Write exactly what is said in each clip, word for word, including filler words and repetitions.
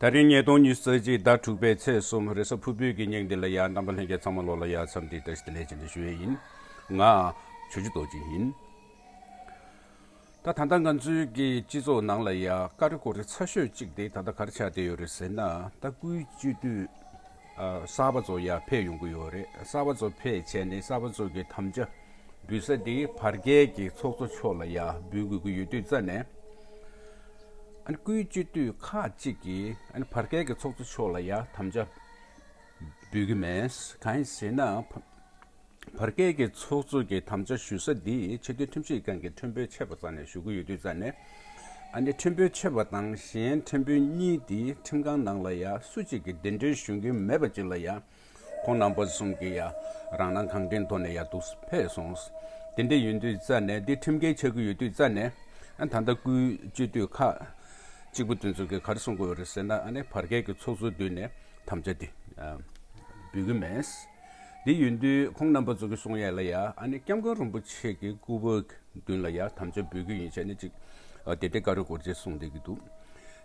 ད་རིང་ཉིས་སྟོང་ཉི་ཤུ་རྩ་གཅིག་ཟླ་དྲུག་པའི་ཚེས་གསུམ་རེས་གཟའ་ཕུར་བུའི་གི་ཉིན་འདི་ལ་ཡང་རྣམ་པ་ལྷན་རྒྱས་ཚང་མ་ལོག་ལ་ཡང་འཚམས་འདྲི་བཀྲ་ཤིས་བདེ་ལེགས་ཅེས་ཞུ་ཡས་ཡིན། ང་ཆོས་རྗེ་རྡོ་རྗེ་ཡིན། ད་ད་ལྟ་ང་ཚོའི་གི་སྤྱི་ཚོགས་ནང་ལ་ཡང་ཀ་རི་ཀོ་རི་ཚ་ཤོས་གཅིག་དེ་ད་ལྟ་ག་རེ་ཆགས་བསྡད་ཡོད་རེད་ཟེར་ན། ད་སྐུའི་སྤྱི་འཐུས་ཨ་གསར་པ་ཚོ་ཡང་ཕེབས་ཡོང་གི་ཡོད་རེད། གསར་པ་ཚོ་ཕེབས་བྱས་ནས་གསར་པ་ཚོ་གི་དམ་བཅའ་འབུལ་ས་དེ་བར་བརྒལ་གྱི་ཚོགས་གཙོ་མཆོག་ལ་ཡང་འབུལ་དགོས་ཀྱི་ཡོད་དུས་ཙ་ནས། ཨ་ནི་སྐུའི་སྤྱི་འཐུས་ཁག་ཅིག་གིས་ཨ་ནི་བར་བརྒལ་གྱི་ཚོགས་གཙོ་མཆོག་ལ་ཡང་དམ་བཅའ་འབུལ་གྱི་མེད། གང་ཡིན་ཟེར་ན། བར་བརྒལ་གྱི་ཚོགས་གཙོ་གི་དམ་བཅའ་ཞུ་ས་འདི་ཆེས་མཐོའི་ཁྲིམས་ཞིབ་ཁང་གི་ཁྲིམས་དཔོན་ཆེ་བ་རྩ་ནས་ཞུ་གི་ཡོད་དུས་ཙ་ནས། ཨ་ནི་ཁྲིམས་དཔོན་ཆེ་བ་དང་གཞན་ཁྲིམས་དཔོན་གཉིས་འདི་ཁྲིམས་ཁང་ནང་ལ་ཡང་སུ་གཅིག་གིས་གདན་འདྲེན་ཞུ་གི་མེད་པ་ཅིག་ལ་ཡང་། ཁོང་རྣམ་པ་གསུམ་གྱིས་ཡང་རང་སྣང་གང་དྲན་ཐོག་ནས་ཡང་འདུག་ཕེབས་སོང་། དེ་འདྲ་ཡིན་དུས་ཙ་ནས་འདི་ཁྲིམས་འགལ་ཆགས་ཀྱི་ཡོད་དུས་ཙ་ནས། ཨ་ད་ལྟ་སྐུའི་སྤྱི་འཐུས་ཁག་གཅིག་པུ་དེ་ཚོ་གིས་ག་རེ་གསུང་གི་ཡོད་རེད་ཟེར་ན། ཨ་ནི་བར་བརྒལ་གྱི་ཚོགས་གཙོའི་མདུན་ནས་དམ་བཅའ་འདི་ཨ་འབུལ་གྱི་མེད། འདི་ཡིན་དུས་ཁོང་རྣམ་པ་ཚོ་གིས་གསུང་ཡས་ལ་ཡ། ཨ་ནི་སྐྱབས་མགོན་རིན་པོ་ཆེ་གི་སྐུ་པར་མདུན་ལ་ཡ་དམ་བཅའ་འབུལ་གྱི་ཡིན་བྱས་ནས་ཅིག་ཨ་དེ་འདྲའི་ཀ་རི་ཀོ་རི་ཅིག་གསུང་བསྡད་ཀྱི་འདུག་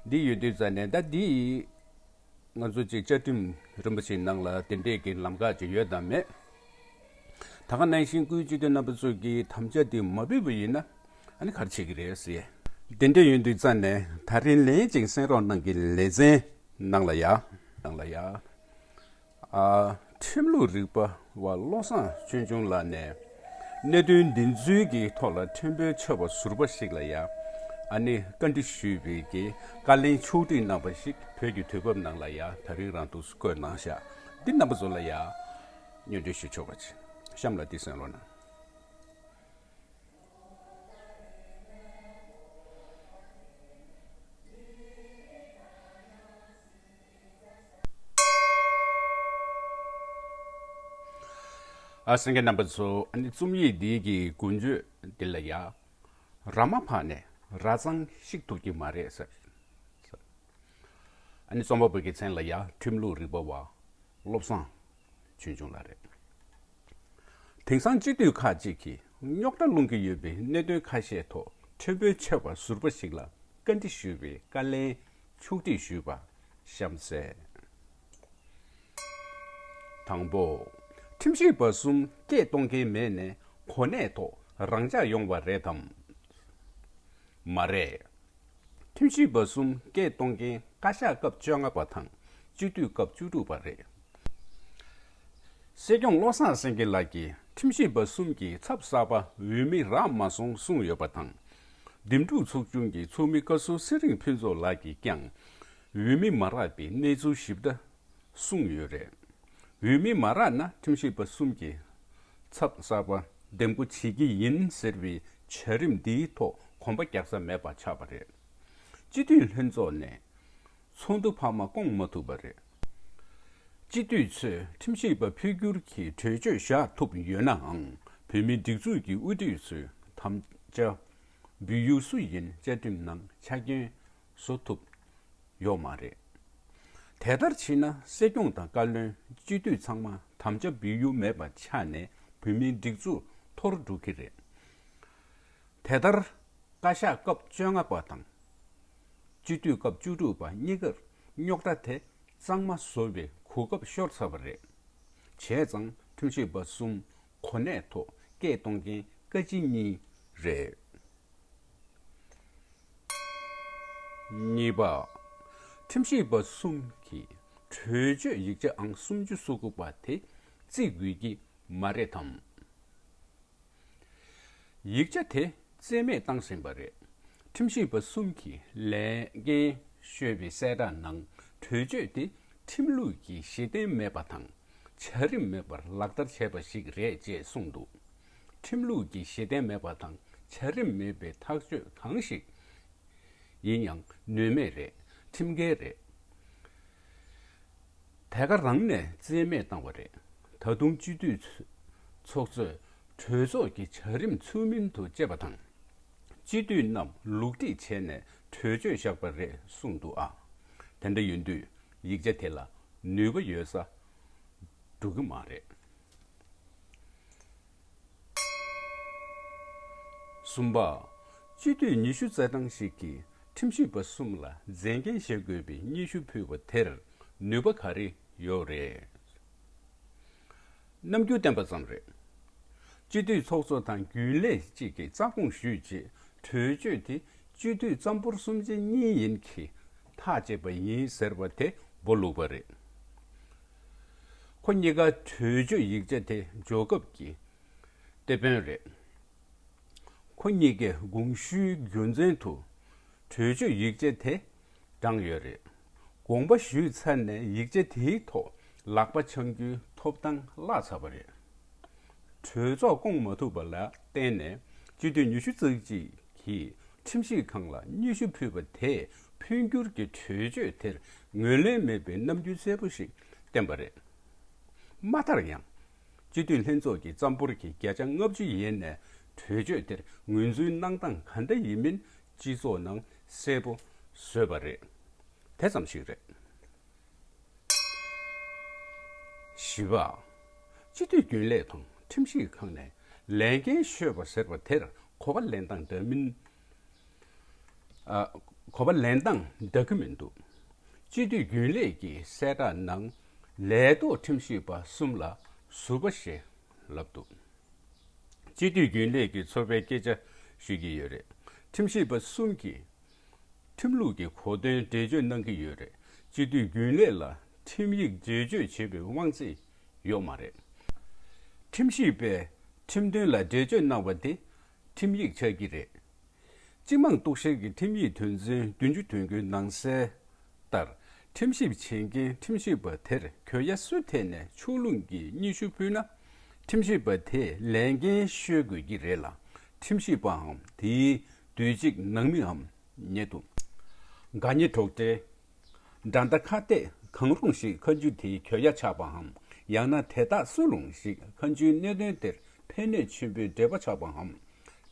འདི་ཡིན་དུས་ཙ་ནས་ད་འདི་ང་ཚོ་ཅིག་བཅའ་ཁྲིམས་རིན་པོ་ཆེའི་ནང་ལ་དེ་འདྲའི་གི་ལམ་ཁ་ཅིག་ཡོད་དམ་མེད། ད་ག་ནང་བཞིན་སྐུའི་སྤྱི་འཐུས་རྣམ་པ་ཚོ་གིས་དམ་བཅའ་འདི་མ་འབུལ་བ་ཡིན་ན། ཨ་ནི་ག་རེ་བྱེད་ཀྱི་རེད་ཟེར། དེ་འདྲ་ཡིན་དུས་ཙ་ནས་ད་རིང་ལན་ཅིག་གསན་རོགས་གནང་གི་ལེ་ཚན་ནང་ལ་ཡ། ནང་ལ་ཡ། ཨ་ཁྲིམས་ལུགས་རིག་པ་བ་བློ་བཟང་ཆོས་འབྱུང་ལགས་ནས་གནད་དོན་འདི་ཚོའི་གི་ཐོག་ལ་ཁྲིམས་དཔོན་ཆེ་བ་ཟུར་པ་ཞིག་ལ་ཡ། ཨ་ནི་བཀའ་འདྲི་ཞུས་པའི་གི་བཀའ་ལན་ཕྱོགས་སྒྲིག་གནང་པ་ཞིག་བོད་ཀྱི་དུས་བབ་ནང་ལ་ཡ་ད་རིང་རང་འདུག་བཀོད་གནང་ཤག་འདི་རྣམ་པ་ཚོ་ལ་ཡ་སྙན་སྒྲོན་ཞུ་ཆོག་པ་ཅིག་གཤམ་ལ་འདི་གསན་རོགས་གནང་། ཨ་གསན་མཁན་རྣམ་པ་ཚོ། ཨ་ནི་རྩོམ་ཡིག་འདི་གི་མགོ་བརྗོད་འདི་ལ་ཡ། ར་མ་ཕ་ནས་ར་གཙང་བཤིག་ཐུབ་ཀྱི་མ་རེད་ཟེར། ཨ་ནི་རྩོམ་པ་པོ་གི་མཚན་ལ་ཡ་ཁྲིམས་ལུགས་རིག་པ་བ་བློ་བཟང་ཆོས་འབྱུང་ལགས་རེད། དེང་སང་སྤྱི་འཐུས་ཁག་ཅིག་གིས་རྙོག་དྲ་སློང་གི་ཡོད་པའི་གནད་དོན་ཁ་ཤས་ཐོག་ཁྲིམས་དཔོན་ཆེ་བ་ཟུར་པ་ཞིག་ལ་བཀའ་འདྲི་ཞུས་པའི་བཀའ་ལན་ཕྱོགས་སྒྲིག་ཞུས་པ་གཤམ་གསལ། དང་པོ། ཁྲིམས་ཞིབ་པ་གསུམ་སྐད་གཏོང་མཁན་མེད་ནས་གོ་གནས་ཐོག་རང་འཇགས་ཡོང་བ་རེད་དམ། མ་རེད། ཁྲིམས་ཞིབ་པ་གསུམ་སྐད་གཏོང་མཁན་བཀའ་ཤག་སྐབས་བཅོ་ལྔ་པ་དང་སྤྱི་འཐུས་སྐབས་བཅུ་དྲུག་པ་རེད། སྲིད་སྐྱོང་བློ་བཟང་སེང་གེ་ལགས་ཀྱིས་ཁྲིམས་ཞིབ་པ་གསུམ་གྱི་ཚབ་གསར་པ་འོས་མི་རག་མ་སོང་གསུངས་ཡོད་པ་དང་། འདེམས་སྒྲུག་ཚོགས་ཆུང་གི་ཚོགས་མི་བཀའ་ཟུར་ཚེ་རིང་ཕུན་ཚོགས་ལགས་ཀྱིས་ཀྱང་འོས་མི་མ་རག་པའི་གནས་ཚུལ་ཞིབ་ཕྲ་གསུངས་ཡོད་རེད། འོས་མི་མ་རག་ན་ཁྲིམས་ཞིབ་པ་གསུམ་གྱི་ཚབ་གསར་པ་འདེམས་བསྐོ་བྱེད་ཀྱི་ཡིན་ཟེར་བའི་བྱ་རིམ་འདིའི་ཐོག་གོམ་པ་རྒྱག་ས་མེད་པ་ཆགས་པ་རེད། སྤྱི་འཐུས་ལྷན་ཚོགས་ནས་ཚོགས་འདུ་འཕར་མ་བསྐོང་མ་ཐུབ་པ་རེད། སྤྱི་འཐུས་ཚོས་ཁྲིམས་ཞིབ་པ་འཕོ་འགྱུར་གྱི་གྲོས་ཆོད་བཞག་ཐུབ་ཡོད་ནའང་། བོད་མིའི་སྒྲིག་འཛུགས་ཀྱི་དབུ་ཁྲིད་ཚོས་དམ་བཅའ་འབུལ་ཡུལ་སུ་ཡིན་བཅའ་ཁྲིམས་ནང་ཆ་རྐྱེན་བཟོ་ཐུབ་ཡོད་མ་རེད། དེ་ལྟར་བྱས་ན་སྲིད་སྐྱོང་དང་བཀའ་བློན་སྤྱི་འཐུས་ཚང་མ་དམ་བཅའ་འབུལ་ཡུལ་མེད་པ་ཆགས་ནས་བོད་མིའི་སྒྲིག་འཛུགས་འཐོར་འགྲོ་གི་རེད། དེ་ལྟར་བཀའ་ཤག་སྐབས་བཅོ་ལྔ་པ་དང་སྤྱི་འཐུས་སྐབས་བཅུ་དྲུག་པ་གཉིས་ཀར་རྙོག་དྲ་དེ་གཙང་མ་བཟོ་བའི་གོ་སྐབས་ཤོར་ཚར་བ་རེད། བྱས་ཙང་ཁྲིམས་ཞིབ་པ་གསུམ་གོ་གནས་ཐོག་སྐད་གཏོང་མཁན་བཀའ་སྤྱི་གཉིས་རེད། གཉིས་པ། ཁྲིམས་ཞིབ་པ་གསུམ་གྱིས་གྲོས་ཆོད་ཡིག་ཆ་ཨང་སུམ་ཅུ་སོ་དགུ་པ་དེ་བརྩི་དགོས་ཀྱི་མ་རེད་དམ། ཡིག་ཆ་དེ་རྩིས་མེད་བཏང་ཟིན་པ་རེད། ཁྲིམས་ཞིབ་པ་གསུམ་གྱིས་ལས་འགན་བཞེས་པའི་གསལ་བསྒྲགས་ནང་གྲོས་ཆོད་དེ་ཁྲིམས་ལུགས་ཀྱི་གཞི་རྟེན་མེད་པ་དང་བྱ་རིམ་མེད་པར་ལག་བསྟར་བྱས་པ་ཞིག་རེད་ཅེས་གསུངས་འདུག་ཁྲིམས་ལུགས་ཀྱི་གཞི་རྟེན་མེད་པ་དང་བྱ་རིམ་མེད་པའི་ཐག་གཅོད་གང་ཞིག་ཡིན་ཡང་ནུས་མེད་རེད། ཁྲིམས་འགལ་རེད། དེ་ག་རང་ནས་རྩིས་མེད་བཏང་བ་རེད། ད་དུང་སྤྱི་འཐུས་ཚོགས་གཙོས་གྲོས་ཚོགས་ཀྱི་བྱ་རིམ་ཚུལ་མིན་དུ་སྤྱད་པ་དང་། སྤྱི་འཐུས་རྣམས་ལུག་ཁྲིད་བྱས་ནས་གྲོས་ཆོད་བཞག་པ་རེད་གསུངས་འདུག་ཨ། དེ་འདྲ་ཡིན་དུས་ཡིག་ཆ་དེ་ལ་ནུས་པ་ཡོད་ས་འགྲོ་གི་མ་རེད། གསུམ་པ། སྤྱི་འཐུས་ཉི་ཤུ་རྩ་གྲངས་ཤིག་གིས་ ཁྲིམས་ཞིབ་པ་གསུམ་ལ་མཛད་འགན་བཞེས་དགོས་པའི་སྙན་ཞུ་ཕུལ་བ་དེར་ནུས་པ་ག་རེ་ཡོད་རེད། རྣམ་འགྱུར་བསྟན་པ་ཙམ་རེད། སྤྱི་འཐུས་ཚོགས་གཙོ་དང་རྒྱུན་ལས་གཅིག་གིས་རྩ་དགོངས་ཞུས་རྗེས་གྲོས་ཆོད་དེ་སྤྱི་འཐུས་རྩ་འབོར་གསུམ་ཆ་གཉིས་ཡིན་གྱིས་ཐག་བཅད་པ་ཡིན་ཟེར་བ་དེ་སྦོ་ལུག་པ་རེད། ཁོ་གཉིས་ཀ་གྲོས་ཆོད་ཡིག་ཆ་དེ་འཇོག་སྐབས་ཀྱི་དེད་དཔོན་རེད། ཁོ་གཉིས་ཀས་དགོངས་ཞུའི་རྒྱུ་མཚན་དུ་གྲོས་ཆོད་ཡིག་ཆ་དེ་དྲངས་ཡོད་རེད། དགོངས་པ་ཞུས་ཚར་ནས་ཡིག་ཆ་དེའི་ཐོག་ལག་པ་འཆང་རྒྱུའི་ཐོབ་ཐང་བརླག་ཚར་བ་རེད། གྲོས་ཚོགས་བསྐོང་མ་ཐུབ་པ་ལ་བརྟེན་ནས་སྤྱི་འཐུས་ཉི་ཤུ་རྩ་གཅིག་གིས་ཁྲིམས་ཞིབ་ཁང་ལ་སྙན་ཞུ་ཕུལ་བ་དེས་འཕོ་འགྱུར་གྱི་གྲོས་ཆོད་དེར་ངོས་ལེན་མེད་པའི་རྣམ་འགྱུར་གསལ་པོ་ཞིག་བསྟན་པ་རེད། མ་མཐར་ཡང་། སྤྱི་འཐུས་ལྷན་ཚོགས་ཀྱི་རྩ་འབོར་གྱི་བརྒྱ་ཆ་ལྔ་བཅུ་ཡན་ནས་གྲོས་ཆོད་དེར་ངོས་འཛིན་གནང་སྟངས་ག་འདྲ་ཡིན་མིན་སྤྱི་ཚོགས་ནང་གསལ་པོ་བཟོས་པ་རེད། དེ་ཙམ་ཞིག་རེད། བཞི་པ། སྤྱི་འཐུས་རྒྱུན་ལས་དང་ཁྲིམས་ཞིབ་ཁང་ནས་ལས་འགན་ཤོད་པ་ཟེར་བ་དེར་གོ་བ་ལེན་སྟངས་འདྲ་མིན། ཨ། གོ་བ་ལེན་སྟངས་འདྲ་གི་མི་འདུག་སྤྱི་འཐུས་རྒྱུན་ལས་ཀྱི་གསལ་བསྒྲགས་ནང་ལས་ཐོག་ཁྲིམས་ཞིབ་པ་གསུམ་ལ་ཟུར་པ་ཞེས་ལབ་འདུག་སྤྱི་འཐུས་རྒྱུན་ལས་ཀྱི་ཚོགས་པའི་སྐད་ཆ་ཞུ་གི་ཡོད་རེད། ཁྲིམས་ཞིབ་པ་གསུམ་གྱིས་ཁྲིམས་ལུགས་ཀྱི་གོ་དོན་འགྲེལ་བརྗོད་གནང་གི་ཡོད་རེད། སྤྱི་འཐུས་རྒྱུན་ལས་ལ་ཁྲིམས་ཡིག་འགྲེལ་བརྗོད་བྱེད་པའི་དབང་ཚད་ཡོད་མ་རེད། ཁྲིམས་ཞིབ་པས་ཁྲིམས་དོན་ལ་འགྲེལ་བརྗོད་གནང་བ་དེ་ཁྲིམས་ཡིག་ཆགས་ཀྱི་རེད། སྤྱི་དམངས་གཏུག་བཤེར་གྱི་ཁྲིམས་ཡིག་དོན་ཚན་བདུན་ཅུ་དོན་དགུའི་ནང་གསལ་ལྟར། ཁྲིམས་ཞིབ་བྱེད་མཁན་ཁྲིམས་ཞིབ་པ་དེར་གྱོད་ཡ་སུའི་ཐད་ནས་ཕྱོགས་ལྷུང་གི་སྙན་ཞུ་ཕུལ་ན། ཁྲིམས་ཞིབ་པ་དེས་ལས་འགན་ཤོད་དགོས་ཀྱི་རེད་ལ། ཁྲིམས་ཞིབ་པའམ་དེའི་དུས་གཅིག་ནང་མིའམ་ཉེ་དུ། དགའ་ཉེ་གྲོགས་འབྲེལ། འགྲན་ཟླ་ཁ་གཏད་གང་རུང་ཞིག་ཁ་མཆུ་དེའི་གྱོད་ཡ་ཆགས་པའམ། ཡང་ན་དེ་དག་སུ་རུང་ཞིག་ཁ་མཆུའི་གནད་དོན་དེར་ཕན་གནོད་ཆེན་པོའི་འབྲེལ་བ་ཆགས་པའམ།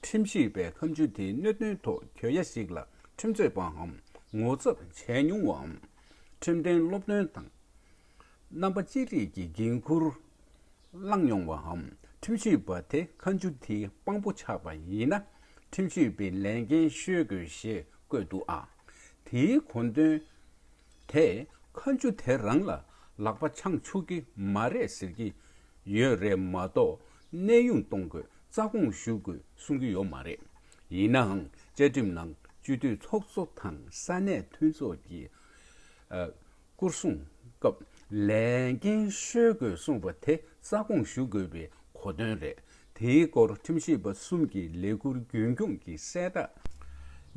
ཁྲིམས་ཞིབ་པས་ཁ་མཆུ་དེའི་གནད་དོན་ཐོག་གྱོད་ཡ་ཞིག་ལ་ཁྲིམས་རྩོད་པའམ་ངོ་ཚབ་བྱས་མྱོང་བའམ། ཁྲིམས་དོན་སློབ་སྟོན་དང་། རྣམ་པ་གཅིག་སྒྲིལ་གྱི་འགན་འཁུར་བླངས་མྱོང་བའམ། ཁྲིམས་ཞིབ་པ་དེ་ཁ་མཆུ་དེའི་དཔང་པོ་ཆགས་པ་ཡིན་ན། ཁྲིམས་ཞིབ་པའི་ལས་འགན་ཤོད་དགོས་ཞེས་བཀོད་འདུག་ཨ། དེའི་གོ་དོན་དེ་ཁ་མཆུ་དེ་རང་ལ་ལག་པ་འཆང་ཆོག་གི་མ་རེད་ཟེར་གྱི་ཡོད་རེད་མ་གཏོགས། གནས་དབྱུང་གཏོང་དགོས། རྩ་དགོངས་ཞུ་དགོས་གསུང་གི་ཡོད་མ་རེད། ཡིན་ནའང་བཅའ་ཁྲིམས་ནང་སྤྱི་འཐུས་ཚོགས་གཙོ་དང་ས་གནས་འཐུས་ཚོགས་ཀྱི་ཨ། སྐོར་སྲུང་སྐབས་ལས་འགན་ཤོད་དགོས་གསུངས་པ་དེ་རྩ་དགོངས་ཞུ་དགོས་པའི་གོ་དོན་རེད། དེའི་སྐོར་ཁྲིམས་ཞིབ་པ་གསུམ་གྱི་ལས་འཁུར་རྒྱུན་སྐྱོང་གི་གསལ་བསྒྲགས་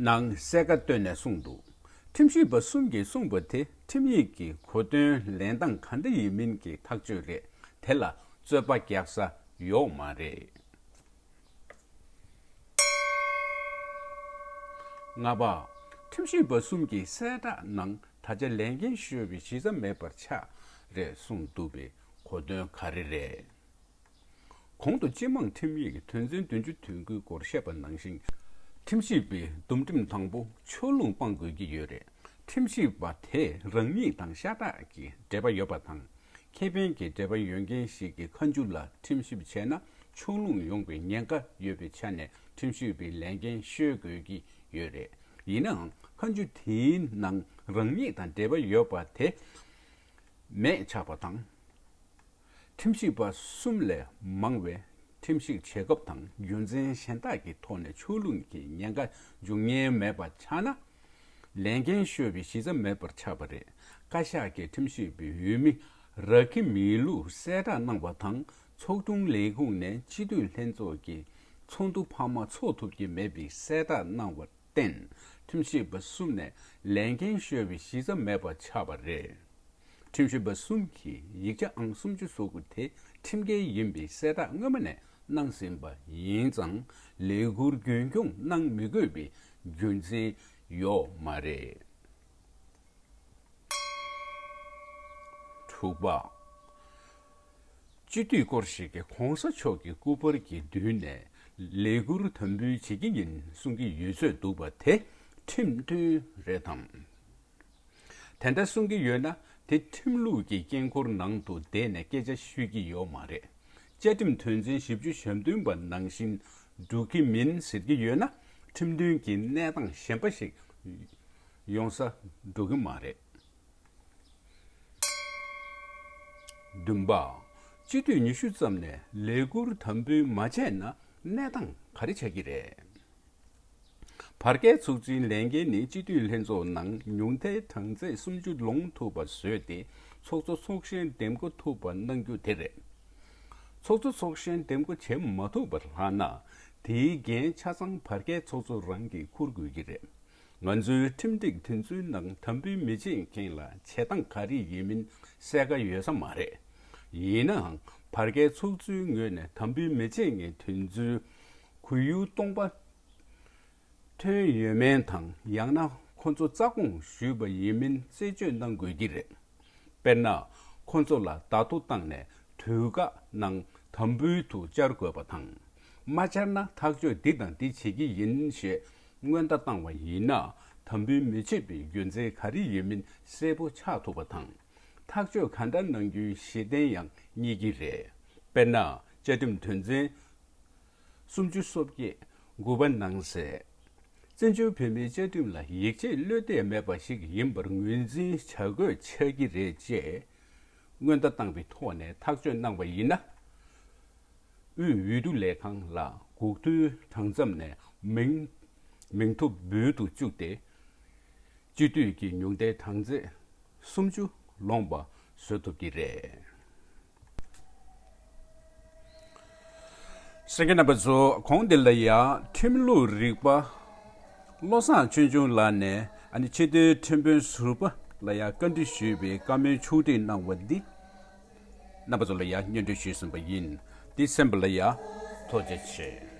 ནང་གསལ་ཁ་བཏོན་ནས་གསུངས་འདུག་ཁྲིམས་ཞིབ་པ་གསུམ་གྱིས་གསུངས་པ་དེ་ཁྲིམས་ཡིག་གི་གོ་དོན་ལེན་སྟངས་ག་འདྲ་ཡིན་མིན་གྱི་ཐག་གཅོད་རེད། དེ་ལ་རྩོད་པ་རྒྱག་ས་ཡོད་མ་རེད། ལྔ་པ། ཁྲིམས་ཞིབ་པ་གསུམ་གྱི་གསལ་བསྒྲགས་ནང་ད་ཆ་ལས་འགན་ཤོར་བའི་གཞི་རྩ་མེད་པར་ཆགས་རེད་གསུངས་འདུག་པའི་གོ་དོན་ག་རེ་རེད། གོང་དུ་སྤྱི་དམངས་ཁྲིམས་ཡིག་དོན་ཚན་བདུན་ཅུ་དོན་དགུའི་སྐོར་བཤད་པ་ནང་བཞིན། ཁྲིམས་ཞིབ་པའི་འདུམ་ཁྲིམས་དང་པོ་ཕྱོགས་ལྷུང་སྤང་དགོས་ཀྱི་ཡོད་རེད། ཁྲིམས་ཞིབ་པ་དེ་རང་ཉིད་དང་ཤ་ཁྲག་གི་འབྲེལ་བ་ཡོད་པ་དང་། ཁེ་ཕན་གྱི་འབྲེལ་བ་ཡོད་མཁན་ཞིག་གི་ཁ་མཆུ་ལ་ཁྲིམས་ཞིབ་བྱས་ན་ཕྱོགས་ལྷུང་ཡོང་བའི་ཉེན་ཁ་ཡོད་པའི་ཆ་ནས་ཁྲིམས་ཞིབ་པའི་ལས་འགན་ཤོད་དགོས་ཀྱི་ཡོད་རེད། ཡིན་ནའང་ཁ་མཆུ་དེའི་ནང་རང་ཉིད་དང་འབྲེལ་བ་ཡོད་པ་དེ་མེད་ཆགས་པ་དང་། ཁྲིམས་ཞིབ་པ་གསུམ་ལས་མང་བས་ཁྲིམས་ཞིབ་བྱེད་སྐབས་དང་རྒྱུ་མཚན་གཞན་དག་གི་ཐོག་ནས་ཕྱོགས་ལྷུང་གི་ཉེན་ཁ་འབྱུང་ཉེན་མེད་པ་ཆགས་ན། ལས་འགན་ཤོར་བའི་གཞི་རྩ་མེད་པར་ཆགས་པ་རེད། བཀའ་ཤག་གི་ཁྲིམས་ཞིབ་པའི་འོས་མི་ར་ཁི་མི་ལུ་གསལ་བསྒྲགས་གནང་བ་དང་། ཚོགས་དྲུང་ལས་ཁུངས་ནས་སྤྱི་འཐུས་ལྷན་ཚོགས་ཀྱི་ཚོགས་འདུ་འཕར་མ་འཚོགས་ཐུབ་ཀྱི་མེད་པའི་གསལ་བསྒྲགས་གནང་བར་བརྟེན། ཁྲིམས་ཞིབ་པ་གསུམ་ནས་ལས་འགན་ཤོར་བའི་གཞི་རྩ་མེད་པར་ཆགས་པ་རེད། ཁྲིམས་ཞིབ་པ་གསུམ་གྱིས་ཡིག་ཆ་ཨང་སུམ་ཅུ་སོ་དགུ་དེ་ཁྲིམས་འགལ་ཡིན་པའི་གསལ་བསྒྲགས་སྔོན་མ་ནས་གནང་ཟིན་པ་ཡིན་ཙང་། ལས་འཁུར་རྒྱུན་སྐྱོང་གནང་མི་དགོས་པའི་རྒྱུ་མཚན་ཡོད་མ་རེད། དྲུག་པ། སྤྱི་འཐུས་སྐོར་ཞིག་གིས་གོང་ས་མཆོག་གི་སྐུ་པར་གྱི་མདུན་ནས་ལས་འཁུར་དམ་འབུལ་བྱེད་ཀྱི་ཡིན་གསུང་གི་ཡོད་ཚོད་འདུག་པ་དེ་ཁྲིམས་མཐུན་རེད་དམ། དེ་འདྲ་གསུང་གི་ཡོད་ན། དེ་ཁྲིམས་ལུགས་ཀྱི་དཀྱིལ་འཁོར་ནང་དུ་བསྡད་ནས་སྐད་ཆ་ཤོད་ཀྱི་ཡོད་མ་རེད། བཅའ་ཁྲིམས་དོན་ཚན་བཞི་བཅུ་ཞེ་བདུན་པ་ནང་བཞིན་འགྲོ་གི་མིན་ཟེར་གྱི་ཡོད་ན། ཁྲིམས་མཐུན་གྱི་གནས་སྟངས་གཞན་པ་ཞིག་ ཡོང་ས་འགྲོ་གི་མ་རེད། བདུན་པ། སྤྱི་འཐུས་ཉི་ཤུ་ཙམ་ནས་ལས་ཁུར་དམ་འབུལ་མ་བྱས་ན་གནས་སྟངས་ག་རེ་ཆགས་ཀྱི་རེད། བར་བརྒལ་ཚོགས་ཆུང་ལས་འགན་ནི་སྤྱི་འཐུས་ལྷན་ཚོགས་ནང་ཉུང་མཐའི་གྲངས་ཚད་སུམ་ཅུ་ལོངས་ཐུབ་པ་བཟོས་ཏེ་ཚོགས་གཙོ་ཚོགས་གཞོན་འདེམས་བསྐོ་ཐུབ་པ་གནང་རྒྱུ་དེ་རེད། ཚོགས་གཙོ་ཚོགས་གཞོན་འདེམས་བསྐོ་བྱེད་མ་ཐུབ་པ་ལྷག་ན་དེའི་འགན་ཆ་ཚང་བར་བརྒལ་ཚོགས་གཙོ་རང་གིས་འཁུར་དགོས་ཀྱི་རེད། ང་ཚོའི་ཁྲིམས་སྒྲིག་དོན་ཚུལ་ནང་དམ་འབུལ་མི་བྱེད་མཁན་ལ་བྱེད་སྟངས་ག་རེ་ཡིན་མིན་གསལ་ཁ་ཡོད་ས་མ་རེད། ཡིན་ནའང་བར་བརྒལ་ཚོགས་གཙོའི་ངོས་ནས་དམ་འབུལ་མི་བྱེད་མཁན་དོན་ཚུལ་གོ་ཡུལ་སྟོང་པ་ཐོན་ཡོད་མིན་དང་ཡང་ན་ཁོ་ཚོ་རྩ་དགོངས་ཞུས་པ་ཡིན་མིན་རྩད་གཅོད་གནང་དགོས་ཀྱི་རེད། དཔེར་ན། ཁོ་ཚོ་ལ་བརྡ་ཐོ་བཏང་ནས་དུས་བཀག་ནང་དམ་འབུལ་དུ་བཅར་དགོས་པ་དང་། མ་བཅར་ན་ཐག་གཅོད་འདི་དང་འདི་བྱེད་ཀྱི་ཡིན་ཞེས་སྔོན་བརྡ་བཏང་བ་ཡིན་ན་དམ་འབུལ་མི་བྱེད་པའི་རྒྱུ་མཚན་ག་རེ་ཡིན་མིན་གསལ་པོ་ཆགས་ཐུབ་པ་དང་། ཐག་གཅོད་ག་འདྲ་གནང་རྒྱུའི་གཞི་རྟེན་ཡང་རྙེད་ཀྱི་རེད། དཔེར་ན། བཅའ་ཁྲིམས་དོན་ཚན་སུམ་ཅུ་སོ་བརྒྱད་དགུ་པ་ནང་གསལ། བཙན་བྱོལ་བོད་མིའི་བཅའ་ཁྲིམས་ལ་ཡིད་ཆེས་བློས་གཏད་མེད་པ་ཞིག་ཡིན་པར་ངོས་འཛིན་བྱ་དགོས་ཆགས་ཀྱི་རེད་ཅེས་སྔོན་བརྡ་བཏང་བའི་ཐོག་ནས་ཐག་གཅོད་གནང་བ་ཡིན་ན། དབུས་འོས་བསྡུ་ལས་ཁང་ལ་འགོ་ཁྲིད་གྲངས་ཙམ་ནས་མིང་མིང་ཐོ་འབུལ་དུ་བཅུག་སྟེ། སྤྱི་འཐུས་ཀྱི་ཉུང་མཐའི་གྲངས་ཚད་སུམ་ཅུ་ལོངས་པ་བཟོ་ཐུབ་ཀྱི་རེད། གསན་མཁན་རྣམ་པ་ཚོ་གོང་འདི་ལ་ཡང་ཁྲིམས་ལུགས་རིག་པ་བློ་བཟང་ཆོས་འབྱུང་ལགས་ནས་ཨ་ནི་ཕྱི་དྲིལ་ཁྲིམས་དཔོན་ཟུར་པ་ལ་ཡང་བཀའ་འདྲི་ཞུས་པའི་བཀའ་མོལ་ཕྱོགས་སྒྲིག་གནང་བ་འདི་རྣམ་པ་ཚོ་ལ་ཡང་སྙན་སྒྲོན་ཞུས་ཟིན་པ་ཡིན། འདི་གསན་པ་ལ་ཡང་ཐུགས་རྗེ་ཆེ།